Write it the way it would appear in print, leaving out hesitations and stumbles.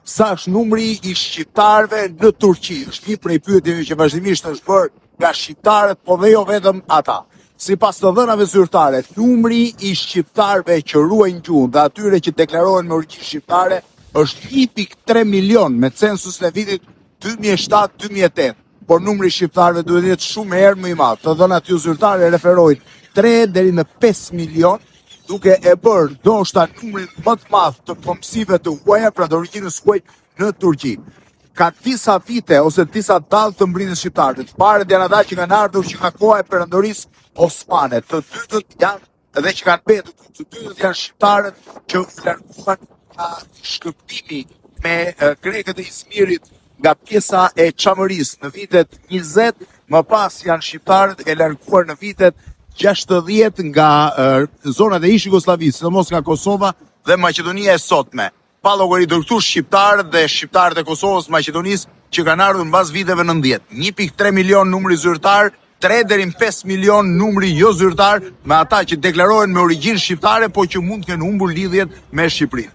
Sa është numri i shqiptarëve në Turqi? Është një prej pyetjeve që vazhdimisht është bërë nga shqiptarët, po dhe jo vetëm ata. Sipas të dhënave zyrtare, numri i shqiptarëve që ruajnë gjuhën dhe atyre që deklarohen me origjinë shqiptare është 1.3 milion me censusin e vitit 2007-2008, por numri i shqiptarëve duhet të jetë shumë herë më i madh. Të dhënat jo zyrtare referojnë 3 deri në 5 milion, duke e bërë ndoshta numrin më të madh të kombësive të huaja, pra të origjinës huaj në Turqi. Ka disa vite ose disa dallgë të mbërritjes shqiptarëve. Të parët janë ata që kanë ardhur që nga koha e perandorisë osmane, të dytët janë dhe që kanë mbetur, të dytët janë shqiptarët që u larguan nga shkëmbimi me grekët e Izmirit nga pjesa e Çamërisë në vitet 20, më pas janë shqiptarët e larguar në vitet 60 nga zonat e ish Jugosllavisë, sidomos nga Kosova dhe Maqedonia e sotme. Pa llogaritur këtu shqiptarët dhe shqiptarët e Kosovës, Maqedonisë që kanë ardhur mbas viteve 90. 1.3 milion numri zyrtar, 3 deri në 5 milion numri jo zyrtar me ata që deklarohen me origjinë shqiptare, po që mund të kenë humbur lidhjet me Shqipërinë.